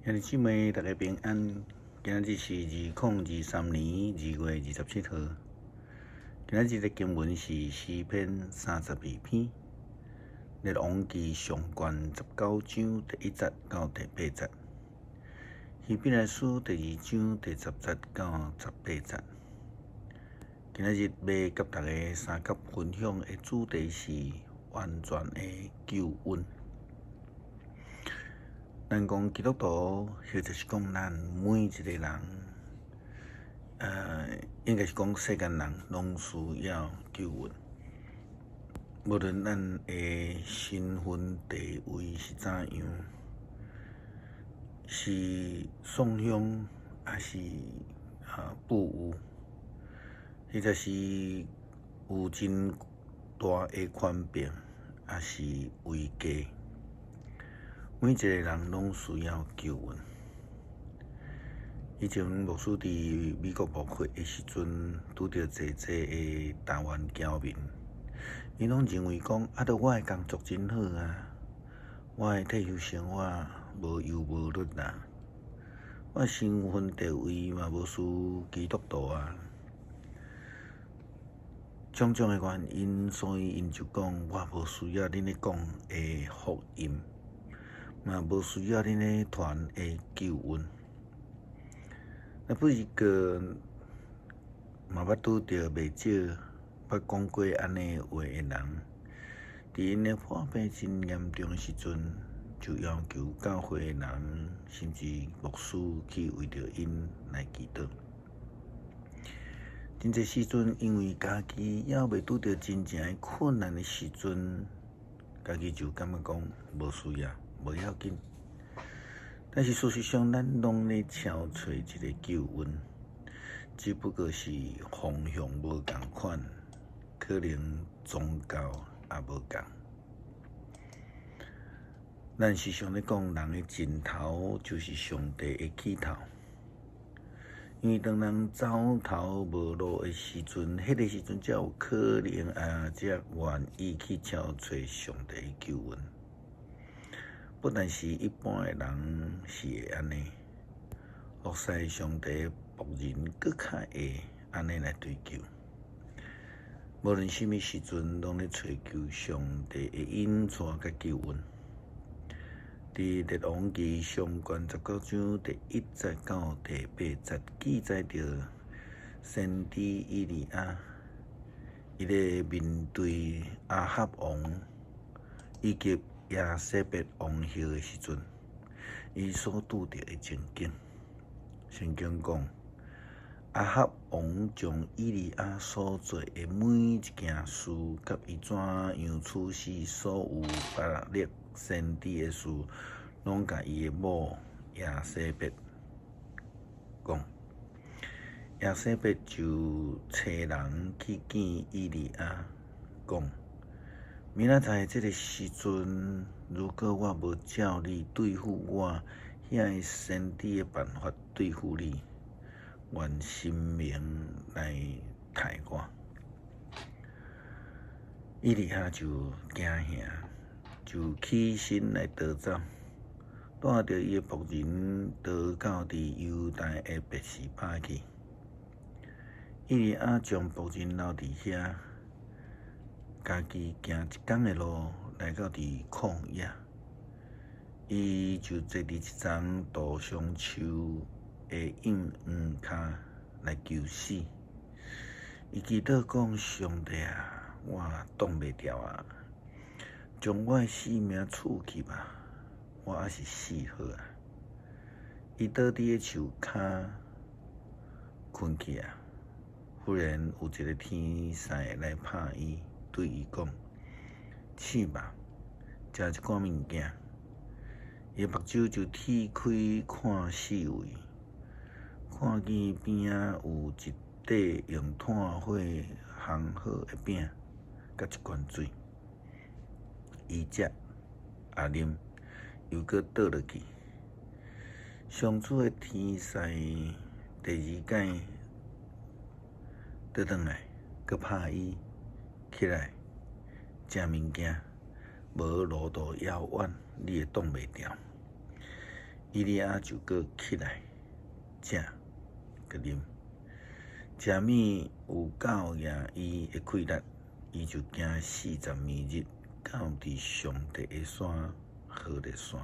兄弟姊妹，大家平安。今仔日是2023年2月27號。今仔日的經文是詩篇32篇，列王紀上卷19章第1節到第8節，希伯來書第2章第10節到18節。今仔日欲佮大家相佮分享的主題是完全的救恩。咱講基督徒，或者是講咱每一個人，應該是講世間人，攏需要救恩。無論咱的身份地位是怎樣，是喪鄉抑是富有，或者是有真大的權柄，抑是位格。每一個人攏需要救恩。以前牧師佇美國牧會的時陣，拄著濟濟的台灣僑民，𪜶攏認為講，啊，著我的工作真好啊，我的退休生活無憂無慮啊，我的身份地位嘛無輸基督徒啊，種種的原因，所以𪜶就講，我無需要恁咧講的福音。嘛無需要恁咧傳的救恩。啊，不過嘛捌拄著袂少捌講過按呢話的人，佇𪜶咧破病真嚴重的時陣，就要求教會的人，甚至牧師去為著𪜶來祈禱。真濟時陣，因為家己猶未拄著真正的困難的時陣，家己就感覺講無需要。無要緊，但是事實上，咱攏咧敲揣一个救恩，只不過是方向無仝款，可能宗教也無仝。咱時常咧講，人的盡頭就是上帝的起頭，因為當人走投無路的時陣，彼个時陣才有可能啊，才願意去敲揣上帝的救恩。不但是一般的人是會按呢，服侍上帝的僕人閣較會按呢來追求。無論啥物時陣，攏咧揣求上帝的引帶佮救恩。佇列王紀上卷19章第1節到第8節記載著先知以利亞，伊咧面對亞哈王以及耶洗別王后的時陣，伊所拄著的情景。聖經講，亞哈王將以利亞所做的每一件事，佮伊怎樣處死所有巴力先知的事，攏共伊的某耶洗別講。耶洗別就差人去見以利亞，講：明仔載這个時陣，如果我無照你對付我遐个先知的辦法對付你，願神明來刣我。以利亞就驚嚇，就起身來逃走，帶著伊的僕人逃到佇猶大的別是巴去。以利亞將僕人留佇遐。家己行一工的路，來到佇曠野，伊就坐佇一叢杜松樹的蔭昏跤來求死。伊祈禱講：上帝啊，我擋袂牢啊，將我的性命取去吧，我猶是死好啊。伊倒佇个樹跤睏去啊，忽然有一个天使來拍伊。對伊講：醒吧，食一寡物件。伊目睭就鐵開看四圍，看見邊仔有一塊用炭火烘好的餅，佮一罐水。伊食也啉，又閣倒落去。上主的天使第二擺倒轉來，閣拍伊。起來，食物件，無路途遙遠，你會擋袂牢。以利亞就閣起來食閣啉，食物有校驗伊的氣力，伊就行42日到佇上帝的山何烈山。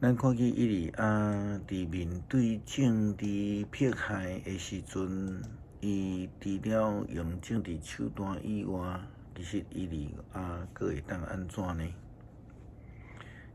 咱看見以利亞佇面對政治迫害的時陣，伊除了用政治手段以外，其實以利亞閣會當按怎呢？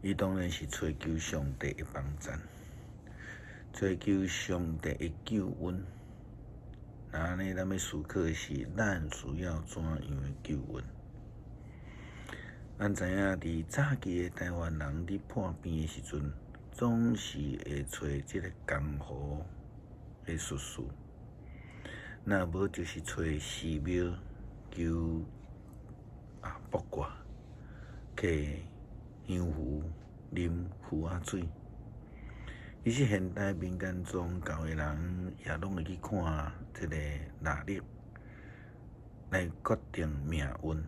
伊當然是揣求上帝的幫贊，揣求上帝的救恩。若按呢，咱欲思考的是，咱需要怎樣的救恩？咱知影，佇早期的臺灣人佇破病的時陣，總是會揣這个江湖的術士，若無就是揣寺廟求卜卦，摕香符、啉符仔水。其實現代民間宗教的人也攏會去看這个農曆來決定命運，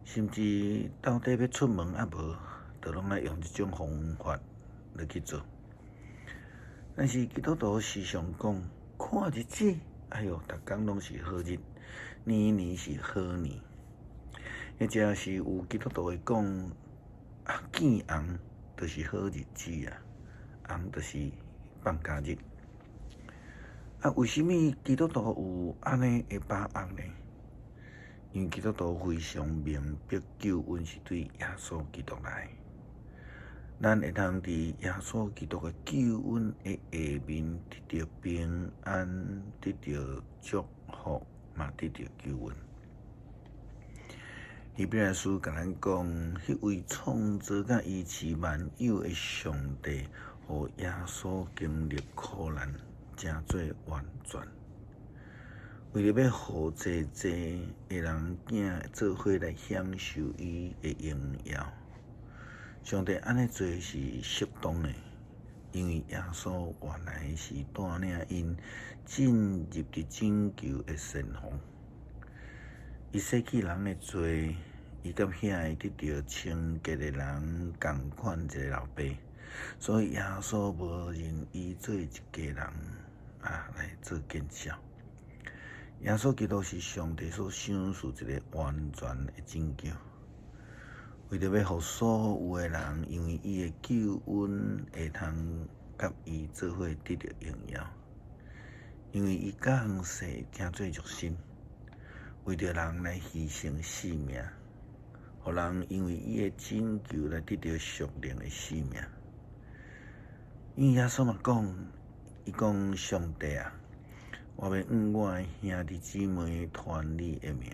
甚至到底欲出門抑無，都攏愛用這種方法來去做。但是基督徒時常講，看日子，哎喲，逐工攏是好日，年年是好年。或者是有基督徒會講，見紅就是好日子啊，紅就是放假日。為啥物基督徒有按呢的把握呢？因為基督徒非常明白救恩是對耶穌基督來，咱會通佇耶穌基督的救恩的下面得著平安，得著祝福，嘛得著救恩。希伯來書共咱講，彼位創造佮維持萬有的上帝，予耶穌經歷苦難，成做完全。為著欲予濟濟的人囝做伙來享受伊的榮耀，上帝按呢做是適當的，因為耶穌原來是帶領𪜶進入佇拯救的膳房。伊洗去人的罪，伊佮遐个得著清潔的人仝款一个老爸，所以耶穌無認伊做一家人來做見笑。耶穌基督是上帝所賞賜一个完全的拯救，為著欲予所有的人，因為伊的救恩會通佮伊做伙得著榮耀，因為伊降世成做肉身，為著人來犧牲性命，予人因為伊的拯救來得著屬靈的生命。因為耶穌嘛講，伊講上帝啊，我欲向我的兄弟姊妹傳你的名，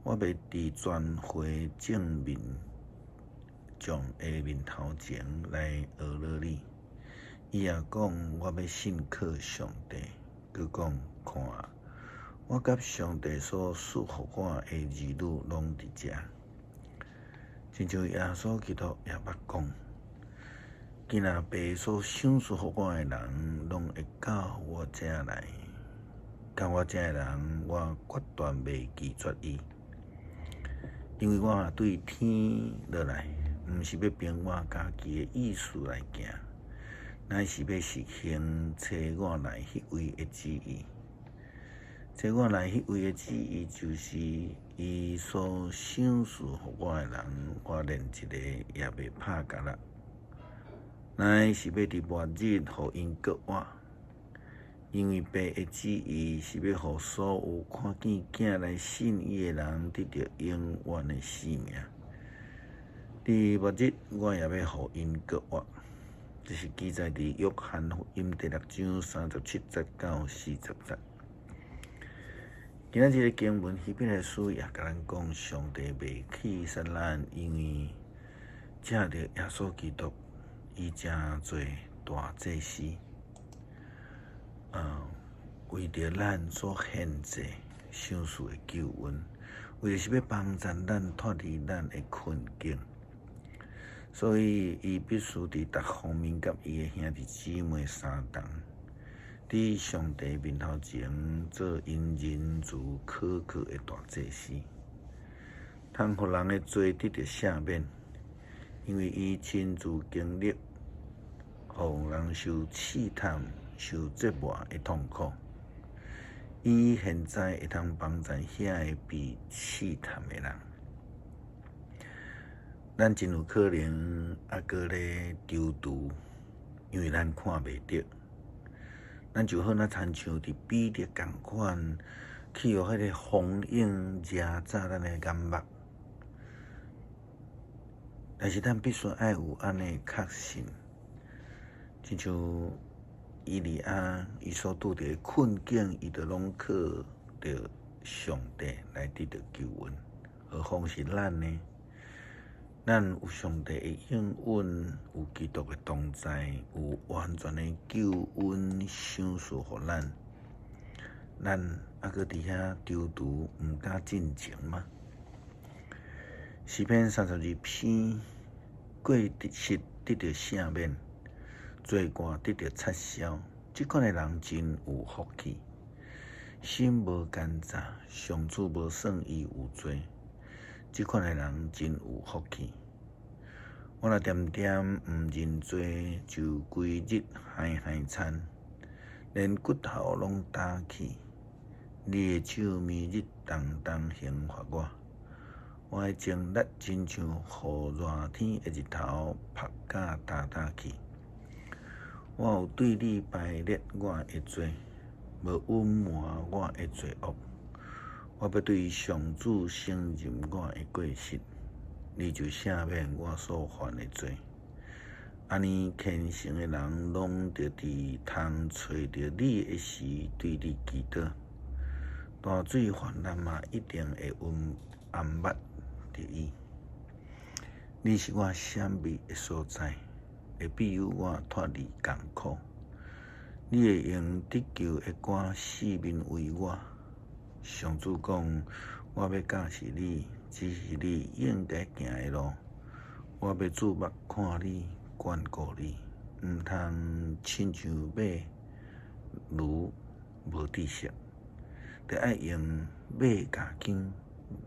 我欲佇全會眾民眾的面頭前來阿羅你。伊也講，我欲信靠上帝，閣講看啊，我佮上帝所賜予我的兒女攏佇遮。親像耶穌基督也捌講，囝若爸所賞賜予我的人，攏會到我遮來。到我遮的人，我決斷袂拒絕伊，因為我對天落來，毋是欲憑我家己的意思來行，乃是欲實行差我來彼位的旨意。差我來彼位的旨意，就是伊所賞賜予我的人，我連一个也袂拍角落，乃是欲佇末日予𪜶閣活。因為爸的旨意是欲予所有看見囝來信伊的人得著永遠的生命。佇末日，我也欲予𪜶閣活。這是記載佇約翰福音第六章37節到40節。今仔日的經文，希伯來書也共咱講，上帝袂棄殺咱，因為藉著耶穌基督，伊成做大祭司，為著咱所獻祭賞賜的救恩，為的是欲幫助咱脫離咱的困境，所以伊必須佇逐方面佮伊的兄弟姊妹相仝。佇上帝面頭前做𪜶仁慈可靠的大祭司，通予人的罪得著赦免。因為伊親自經歷，予人受試探、受折磨的痛苦。伊現在會通幫贊遐个被試探的人。咱真有可能猶閣咧躊躇，因為咱看袂著。咱就好若親像佇彼得仝款，去予彼个風湧掠走咱的眼目。但是咱必須愛有按呢確信，親像以利亞，伊所拄著的困境，伊就攏靠著上帝來得著救恩。何況是咱呢？咱有上帝的應允，有基督的同在，有完全的救恩賞賜予咱，咱猶閣佇遐躊躇，毋敢進前嗎？詩篇32篇，過失得著赦免，罪過得著擦消，這款的人真有福氣。心無奸詐，上主無算伊有罪。這款的人真有福氣。我若恬恬毋認罪，就規日害害田，連骨頭攏焦去。你的手暝日重重刑罰我，我的精力親像予熱天的日頭曝甲焦焦去。我有對你排列我的罪，無隱瞞我的罪惡。我欲對上主承認我的過失，你就赦免我所犯的罪。按呢虔誠的人，攏著佇通揣著你的時，對你祈禱。大水泛濫嘛，一定會淹沒著伊。你是我閃避的所在，會庇佑我脫離艱苦。你會用得救的歌四面圍我。上主講：我欲教示你，這是你應該行的路。我欲注目看你，眷顧你，毋通親像馬驢無知識，著愛用馬鉸弓、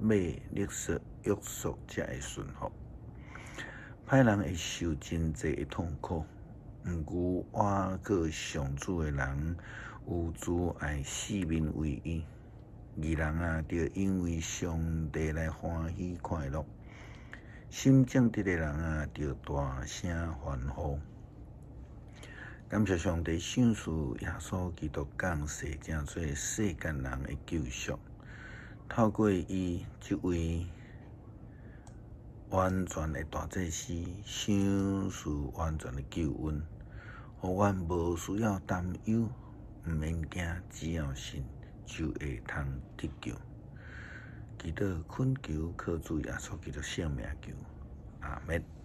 馬勒索約束才會順服。歹人會受真濟的痛苦，毋過倚靠上主的人有慈愛四面圍伊。義人啊，著因為上帝來歡喜快樂；心正直的人啊，著大聲歡呼。感謝上帝賞賜耶穌基督降世，成做世間人的救贖。透過伊這位完全的大祭司，賞賜完全的救恩，予阮無需要擔憂，毋免驚，只要信，就會通得救。祈禱懇求，靠主耶穌基督聖名求，阿們。